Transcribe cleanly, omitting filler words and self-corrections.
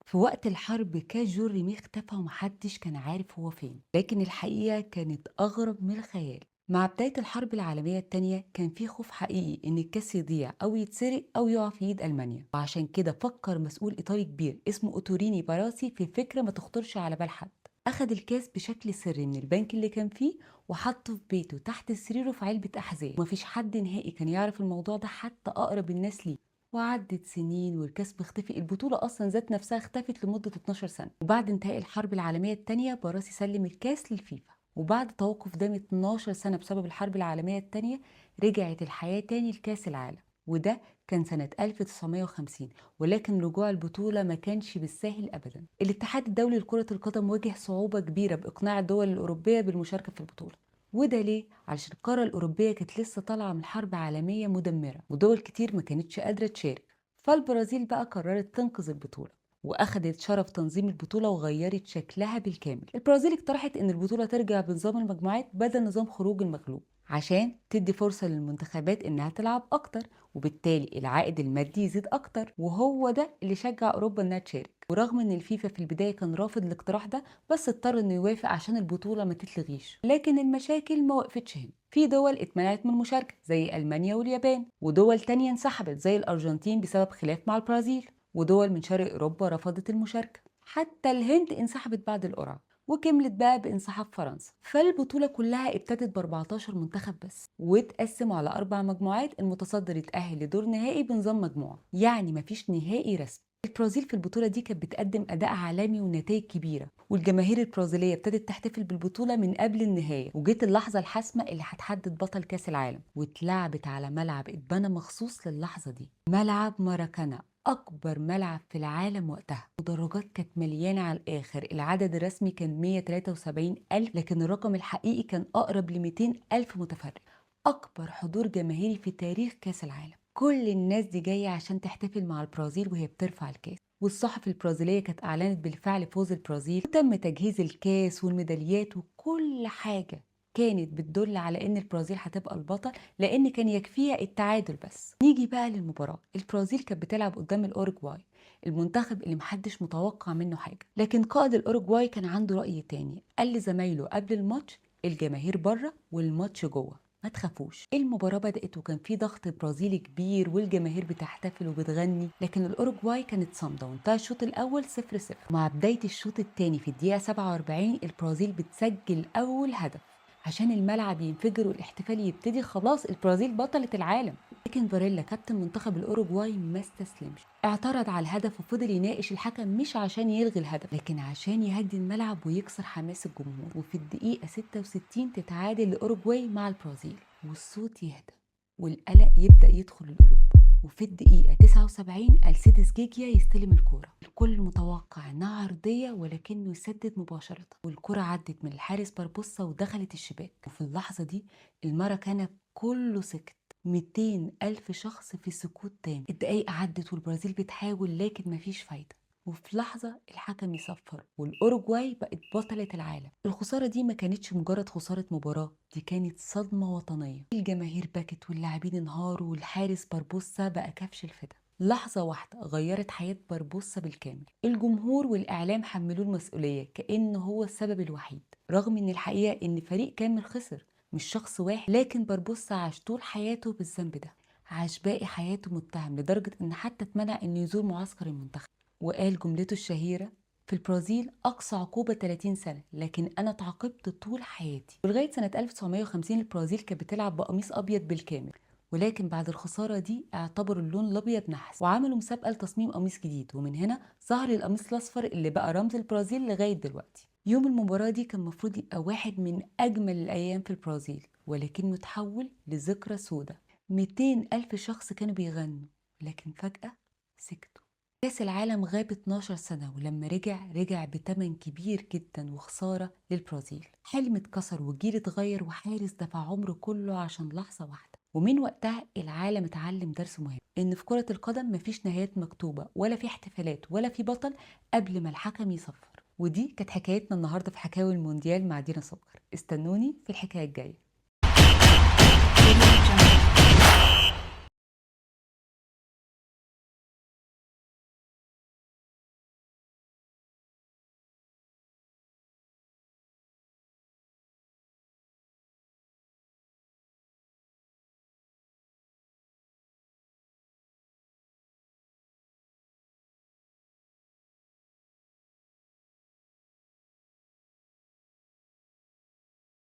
في وقت الحرب كاس جول ريميه اختفى ومحدش كان عارف هو فين، لكن الحقيقة كانت أغرب من الخيال. مع بداية الحرب العالمية الثانية كان في خوف حقيقي إن الكاس يضيع أو يتسرق أو يقع في إيد ألمانيا، وعشان كده فكر مسؤول إيطالي كبير اسمه أوتوريني باراسي في فكرة ما تخطرش على بال حد. أخد الكاس بشكل سري من البنك اللي كان فيه وحطه في بيته تحت سريره في علبة أحذية، ومفيش حد نهائي كان يعرف الموضوع ده حتى أقرب الناس ليه. وعدت سنين والكاس مختفي، البطولة أصلا ذات نفسها اختفت لمدة 12 سنة. وبعد انتهاء الحرب العالمية الثانية باراسي سلم الكاس للفيفا، وبعد توقف دام 12 سنة بسبب الحرب العالمية الثانية رجعت الحياة تاني لكاس العالم، وده كان سنة 1950. ولكن رجوع البطولة ما كانش بالساهل أبدا. الاتحاد الدولي لكرة القدم واجه صعوبة كبيرة بإقناع الدول الأوروبية بالمشاركة في البطولة، وده ليه؟ علشان القارة الأوروبية كانت لسه طالعة من حرب عالمية مدمرة ودول كتير ما كانتش قادرة تشارك. فالبرازيل بقى قررت تنقذ البطولة وأخدت شرف تنظيم البطولة وغيرت شكلها بالكامل. البرازيل اقترحت إن البطولة ترجع بنظام المجموعات بدل نظام خروج المغلوب، عشان تدي فرصة للمنتخبات إنها تلعب أكتر، وبالتالي العائد المادي يزيد أكتر، وهو ده اللي شجع أوروبا إنها تشارك. ورغم إن الفيفا في البداية كان رافض الاقتراح ده، بس اضطر إنه يوافق عشان البطولة ما تتلغيش. لكن المشاكل ما وقفتش هنا، في دول اتمنعت من المشاركة زي ألمانيا واليابان، ودول تانية انسحبت زي الأرجنتين بسبب خلاف مع البرازيل، ودول من شرق أوروبا رفضت المشاركة، حتى الهند انسحبت بعد القرعة، وكملت بقى بانسحاب فرنسا. فالبطولة كلها ابتدت ب 14 منتخب بس، واتقسموا على 4 مجموعات، المتصدر يتأهل لدور نهائي بنظام مجموعة، يعني مفيش نهائي رسمي. البرازيل في البطولة دي كانت بتقدم أداء عالمي ونتائج كبيرة، والجماهير البرازيلية ابتدت تحتفل بالبطولة من قبل النهاية. وجت اللحظة الحاسمة اللي هتحدد بطل كأس العالم، واتلعبت على ملعب اتبنى مخصوص للحظة دي، ملعب ماراكانا، أكبر ملعب في العالم وقتها. المدرجات كانت مليانة على الآخر، العدد الرسمي كان 173 ألف، لكن الرقم الحقيقي كان أقرب ل 200 ألف متفرج، أكبر حضور جماهيري في تاريخ كأس العالم. كل الناس دي جاية عشان تحتفل مع البرازيل وهي بترفع الكاس. والصحف البرازيلية كانت أعلنت بالفعل فوز البرازيل، وتم تجهيز الكاس والميداليات وكل حاجة كانت بتدل على ان البرازيل هتبقى البطل، لان كان يكفيها التعادل بس. نيجي بقى للمباراة. البرازيل كانت بتلعب قدام الاوروجواي، المنتخب اللي محدش متوقع منه حاجة، لكن قائد الاوروجواي كان عنده رأي تاني. قال لزمايله قبل الماتش: الجماهير بره والماتش جوه، ما تخافوش. المباراة بدأت وكان في ضغط برازيلي كبير والجماهير بتحتفل وبتغني، لكن الأوروجواي كانت صامدة، وانتهى الشوط الأول 0-0. مع بداية الشوط الثاني في الدقيقة 47 البرازيل بتسجل أول هدف عشان الملعب ينفجر والاحتفال يبتدي، خلاص البرازيل بطلة العالم. لكن فاريلا كابتن منتخب الأوروجواي ما استسلمش، اعترض على الهدف وفضل يناقش الحكم، مش عشان يلغي الهدف لكن عشان يهدي الملعب ويكسر حماس الجمهور. وفي الدقيقة 66 تتعادل الأوروجواي مع البرازيل، والصوت يهدى والقلق يبدأ يدخل القلوب. وفي الدقيقة 79 ألسيدس جيجيا يستلم الكورة، الكل متوقع انها عرضية ولكنه يسدد مباشرة، والكرة عدت من الحارس باربوسا ودخلت الشباك. وفي اللحظة دي الماراكانا كله سكت، 200 ألف شخص في سكوت تام. الدقايق عدت والبرازيل بتحاول لكن مفيش فايدة، وفي لحظة الحكم يصفر والأوروجواي بقت بطلة العالم. الخسارة دي ما كانتش مجرد خسارة مباراة، دي كانت صدمة وطنية. الجماهير بكت واللاعبين انهاروا والحارس باربوسا بقى كبش الفدا. لحظة واحدة غيرت حياة باربوسا بالكامل. الجمهور والإعلام حملوه المسؤولية كأنه هو السبب الوحيد، رغم إن الحقيقة إن فريق كامل خسر مش شخص واحد. لكن باربوسا عاش طول حياته بالذنب ده، عاش باقي حياته متهم، لدرجة إن حتى اتمنع إنه يزور معسكر المنتخب. وقال جملته الشهيرة: في البرازيل أقصى عقوبة 30 سنة، لكن أنا اتعاقبت طول حياتي. ولغاية سنة 1950 البرازيل كانت بتلعب بقميص أبيض بالكامل، ولكن بعد الخسارة دي اعتبروا اللون الأبيض نحس، وعملوا مسابقة لتصميم قميص جديد، ومن هنا ظهر القميص الأصفر اللي بقى رمز البرازيل لغاية دلوقتي. يوم المباراة دي كان المفروض يبقى واحد من أجمل الأيام في البرازيل، ولكنه تحول لذكرى سودة. 200 ألف شخص كانوا بيغنوا، لكن فجأة سكتوا. كأس العالم غاب 12 سنة، ولما رجع رجع بتمن كبير جدا وخسارة للبرازيل. حلم اتكسر وجيل اتغير وحارس دفع عمره كله عشان لحظة واحدة. ومن وقتها العالم اتعلم درس مهم، إن في كرة القدم مفيش نهايات مكتوبة، ولا في احتفالات، ولا في بطل قبل ما الحكم يصفر. ودي كانت حكايتنا النهاردة في حكاوي المونديال مع دينا سكر. استنوني في الحكاية الجاية.